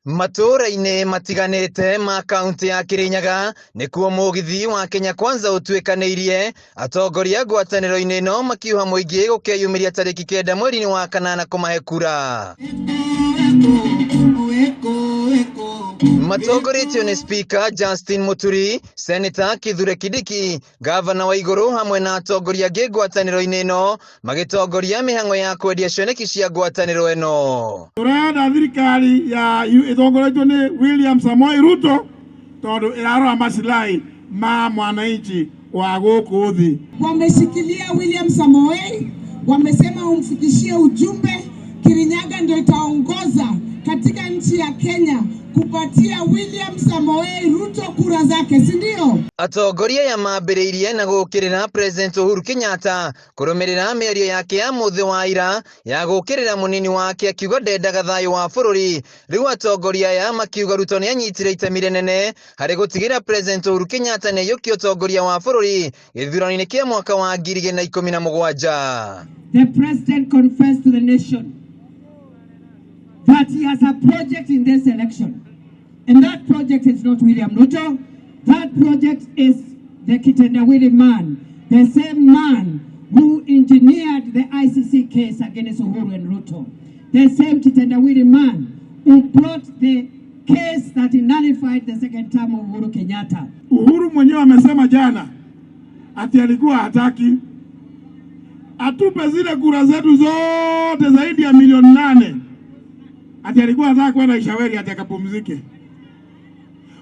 Matũũra-inĩ matiganĩte ma kaũntĩ ya Kĩrĩnyaga nĩkuo mũgithi wa Kenya Kwanza ũtuĩkanĩirie, atongoria ngwatanĩro-inĩ ĩno makiuha mũingĩ gũkeyumĩria tarĩki 9 mweri-inĩ wa kanana kũmahe kura. Matongoretio nĩ Speaker Justin Muturi, Senator Kithure Kindiki, Gavana wa Igũrũ hamwe na atongoria angĩ ngwatanĩro-inĩ ĩno magĩtongoria mĩhang'o ya kwendia cioneki cia ngwatanĩro ĩno. Tũrenda thirikari ya ĩtongoretio nĩ William Samoei Ruto tondũ ĩrarora maslahi ma mwananchi wa gũkũ thĩ. Wameshikilia William Samoei, wamesema umfikishie ujumbe. Kirinyaga ndio itaongoza katika nchi ya Kenya kupatia William Samoei Ruto kura zake, si ndio? Atongoria aya mambĩrĩirie na gũũkĩrĩra President Uhuru Kenyatta kũrũmĩrĩra mĩario yake ya mũthĩ wa ira ya gũũkĩrĩra mũnini wake akiuga ndendaga thayũ wa bũrũri. Rĩu atongoria aya makiuga Ruto nĩanyitire itemi rĩnene harĩ gũtigĩrĩra President Uhuru Kenyatta nĩaiyũkia ũtongoria wa bũrũri gĩthurano-inĩ kĩa mwaka wa 2017. The president confessed to the nation that he has a project in this election. And that project is not William Ruto. That project is the Kitendawili man, the same man who engineered the ICC case against Uhuru and Ruto. The same Kitendawili man who brought the case that nullified the second term of Uhuru Kenyatta. Uhuru mwenyewe amesema jana ati alikuwa hataki atupe zile kura zetu zote zaidi ya milioni 8, ati alikuwa anataka kwenda Ishaweri ati akapumzike.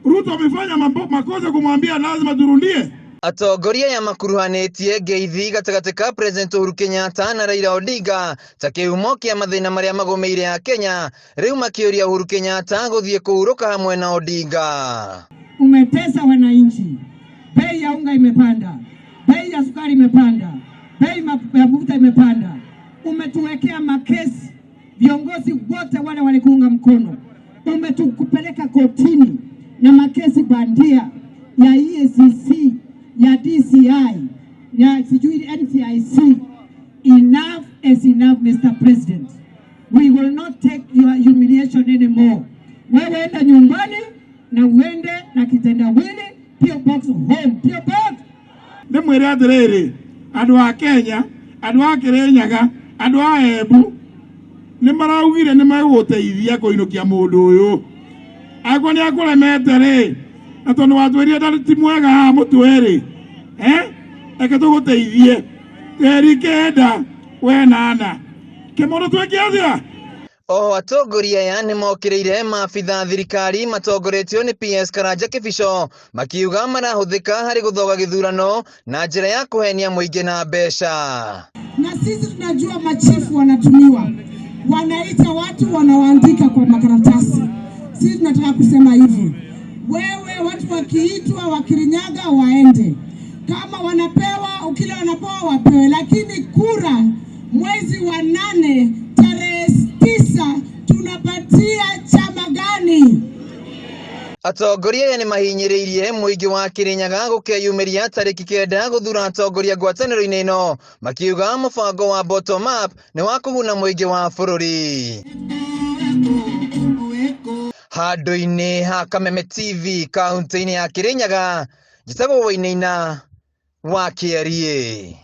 Ruto amefanya makosa kumwambia lazima turundie. Atongoria aya makuruhanĩtie ngeithi gatagatĩ ka President Uhuru Kenyatta na Raila Odinga ta kĩhumo kĩa mathĩna marĩa magũmĩire a Kenya, rĩu makĩũria Uhuru Kenyatta gũthiĩ kũhurũka hamwe na Odinga. Umetesa wananchi, bei ya unga imepanda, bei ya sukari imepanda, bei ya mafuta imepanda. Umetuwekea makesi viongozi wote wale walikuunga mkono, umetupeleka kotini na makesi bandia ya EACC, ya DCI, ya sijui NCIC. Enough is enough, Mr. President. We will not take your humiliation anymore. Wewe enda nyumbani na uende na kitendawili, PO Box home, PO Box. Ndĩmwĩre atĩrĩrĩ, andũ a Kenya, andũ a Kĩrĩnyaga, andũ a Embu nĩ maraugire nĩ megũgũteithia kũinũkia mũndũ ũyũ. Angĩkorwo nĩ akũremete rĩ, na tondũ watwĩrire ti mwega haha mũtwe rĩ, reke tũgũteithie. 9 8. Kĩmũndũ twĩke atĩa? Oho atongoria aya nĩmokĩrĩire maabitha thirikari matongoretio nĩ PS Karanja Kĩbico makiuga marahũthĩka harĩ gũthoga gĩthurano na njĩra ya kũhenia mũingĩ na mbeca. Na sisi tunajua machifu wanatumiwa, wanaita watu wanawaandika kwa makaratasi. Sisi tunataka kusema hivi, wewe watu wakiitwa Wakirinyaga waende, kama wanapewa kile wanapewa wapewe, lakini kura mwezi wa 8 tarehe 9 tunapatia chama gani? Atongoria aya nĩmahinyĩrĩirie mũingĩ wa Kĩrĩnyaga gũkeyumĩria tarĩki 9 gũthura atongoria ngwatanĩro-inĩ ĩno, makiuga mũbango wa bottom up nĩ wa kũguna mũingĩ wa bũrũri. Handũ-inĩ ha Kameme TV kaunti-inĩ ya Kĩrĩnyaga, njĩtagwo Wainaina wa Kĩariĩ.